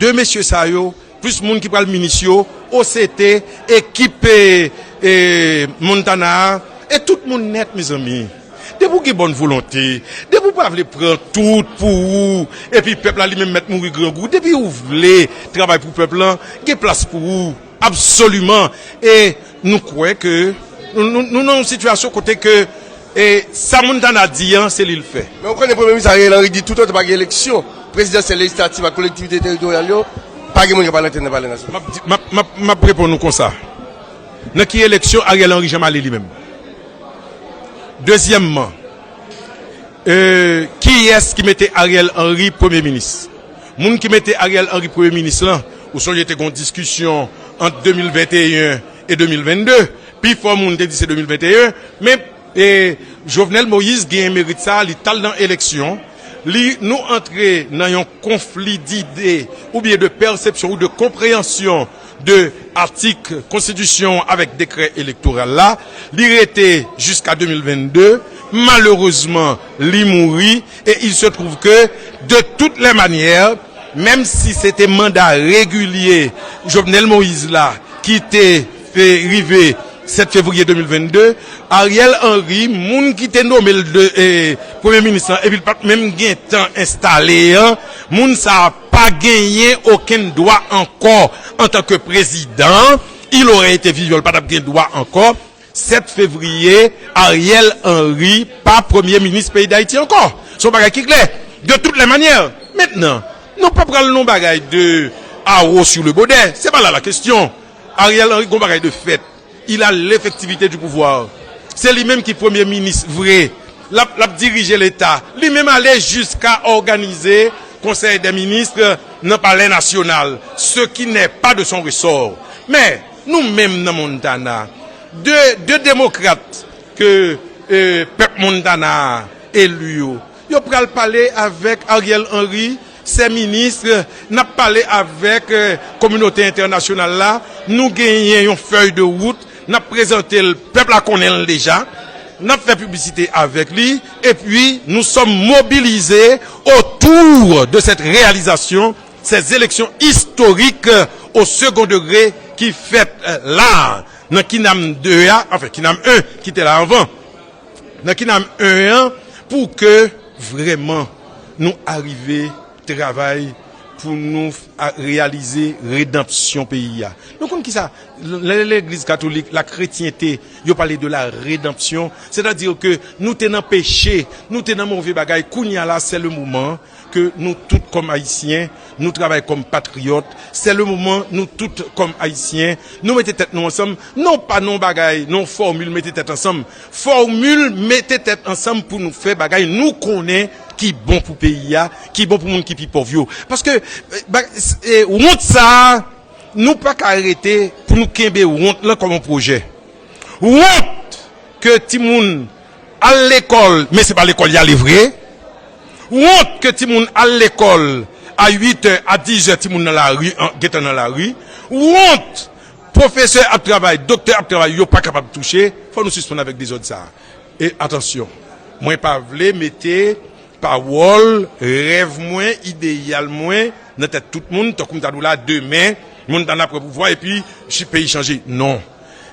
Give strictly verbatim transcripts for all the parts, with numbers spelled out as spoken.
de mesye sa yo, plis moun ki pral minis yo, O C T, ekip e, e, Montana a, e tout moun nèt, mezanmi. Depi w gen bòn volonte, depi w pa vle pran tout pou ou, epi pèp la li menm mèt mouri grangou, depi w vle travay pou pèp lan, gen plas pou ou, absoliman. E nou kwè ke nou, nou, nou nan yon sitiyasyon kote ke e sa Montana di an, se li l fè. Men ou konnen Premye Minis Ariel Henry di toutotan pa gen eleksyon prezidansyèl, lejislatif ak kolektivite teritoryal yo, pa gen moun k ap al antre nan Palè Nasyonal. M ap di- m ap- m ap- m ap reponn ou konsa. Nan ki eleksyon Ariel Henry janm ale li menm? Dezyèmman, e, kiyès ki mete Ariel Henry premye minis? Moun ki mete Ariel Henry premye minis lan, ou sonje te gen yon diskisyon ant de mil venteyen e de mil vennde. Pifò moun te di se de mil venteyen, men e, Jovenel Moïse genyen merit sa, li t al nan eleksyon, li, nou antre nan yon konfli dide oubyen de pèsepsyon ou de konpreyansyon de atik konstitisyon avèk dekrè elektoral la, li rete jiska de mil vennde, malerezman, li mouri, e il se trouve que, de toutes les manières, menm si se te manda regilye Jovenel Moïse la ki te fè rive sèt fevriye de mil vennde, Ariel Henry, moun ki te nome l de, e, premye minis lan, epi l pa t menm gen tan enstale an, moun sa a pa genyen okenn dwa ankò antanke prezidan, il aurait été vivant, l pa t ap gen dwa ankò. Sèt fevriye, Ariel Henry pa premye minis peyi Dayiti ankò. Se yon bagay ki klè. De toutes les manières. Mentnan, nou pa pral nan bagay de awo sou le bodè. Se pa la la kesyon. Ariel Henry gon bagay de fèt. Il a l'effectivité du pouvoir. Se li menm ki premye minis vre. L ap, l ap dirije Leta. Li menm ale jiska òganize Konsèy dè Minis nan Palè Nasyonal, ce qui n'est pas de son ressort. Men, nou menm nan Montana, de, de demokrat ke, e, pèp Montana a eli yo, yo pral pale avèk Ariel Henry, sè minis, n ap pale avèk, e, kominote entènasyonal la, nou genyen yon fèy de wout, n ap prezante l, pèp la konnen l deja, n ap fè piblisite avèk li, epi nous sommes mobilisés autour de cette réalisation, ces élections historiques au second degré ki fèt, e, la, nan KINAM de a, anfen, KINAM en ki te la anvan, nan KINAM en an, pou ke vrèman nou arive travay pou nou f- a- reyalize redanpsyon peyi a. Nou konn kisa, lè legliz katolik, la kretyente, yo pale de la redanpsyon, sètadi ke nou te nan peche, nou te nan move bagay, kounye a la, se le moman ke nou tout kòm Ayisyen, nou travay kòm patriyòt, se le moman nou tout kòm Ayisyen, nou mete tèt nou ansanm, non pa nan yon bagay, nan yon fòmil mete tèt ansanm, fòmil mete tèt ansanm pou nou fè bagay nou konnen ki bon pou peyi a, ki bon pou moun ki pi pòv yo. Paske, e, ba- e, wont sa a, nou pa ka rete pou nou kenbe wont lan kòm yon pwojè. Wont ke timoun al lekòl, men se pa lekòl y ale vre. Wont ke timoun al lekòl a uit è, a diz è, timoun nan lari, an- gentan nan lari. Wont, pwofesè ap travay, doktè ap travay, yo pa kapab touche. Fò nou sispann avèk dezòd sa a. E atansyon, mwen pa vle mete pawòl, rèv mwen, ideyal mwen nan tèt tout moun, tankou m ta di w la, demen, Montana pran pouvwa epi chi- peyi chanje. Non.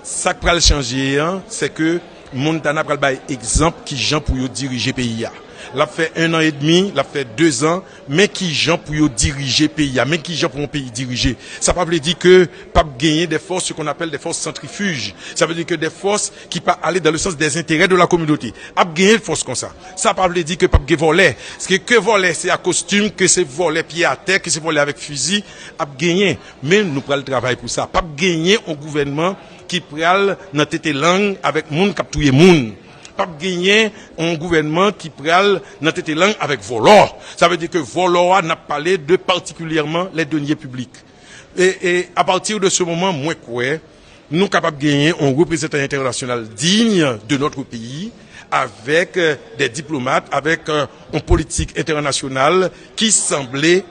Sa k pral chanje an, se ke Montana pral bay egzanp kijan pou yo dirije peyi a. L ap fè en an edmi, l ap fè dezan, men kijan pou yo dirije peyi a, men kijan pou yon peyi dirije. Sa pa vle di ke p ap genyen des forces, ce qu'on appelle des forces centrifuges. Ça veut dire que des forces qui pa ale dans le sens des intérêts de la communauté. Ap genyen fòs konsa. Sa pa vle di ke p ap gen vòlè. Paske ke vòlè se a kostim, ke se vòlè pye atè, ke se vòlè avèk fizi, ap genyen. Men nou pral travay pou sa. P ap genyen yon gouvènman ki pral nan tete lang avèk moun k ap touye moun. P ap genyen yon gouvènman ki pral nan tete lang avèk vòlò. Sa vle di ke vòlò a, n ap pale de patikilyèman les deniers publics. E, e apati de se moman, mwen kwè, nou kapab genyen yon reprezantan entènasyonal digne de notre pays, avec euh, des diplomates, avec euh, yon politik entènasyonal ki sanble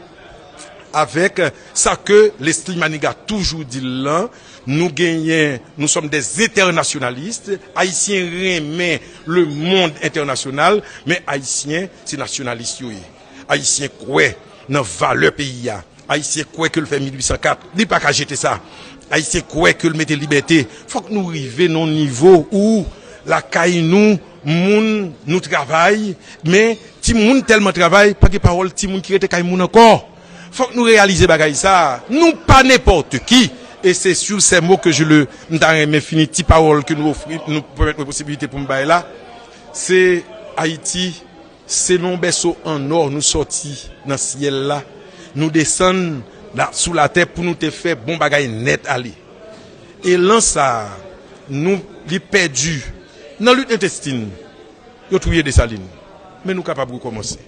avèk euh, sa ke Leslie Manigat toujou di l lan, nou genyen, nous sommes des internationalistes, Ayisyen renmen le monde international, men Ayisyen se nasyonalis yo ye. Ayisyen kwè nan valè peyi a. Ayisyen kwè ke l fè mil uit san kat, li pa ka jete sa. Ayisyen kwè ke l mete libète. Fòk nou rive nan yon nivo ou lakay nou, moun nou travay, men timoun tèlman travay, pa gen pawòl timoun ki rete kay moun ankò. Fòk nou reyalize bagay sa. Nou pa nenpòt ki. E se sur ces mots que je le, m ta renmen fini ti pawòl ke nou ofri, nou pèmèt mwen posibilite pou m bay la. Se Ayiti, se nan yon bèso an nò nou sòti nan syèl la, nou desann la, sou latè pou nou te fè bon bagay nèt ale. Elan sa a, nou li pèdi nan lit entestin, yo touye Desalin. Men nou kapab rekòmanse.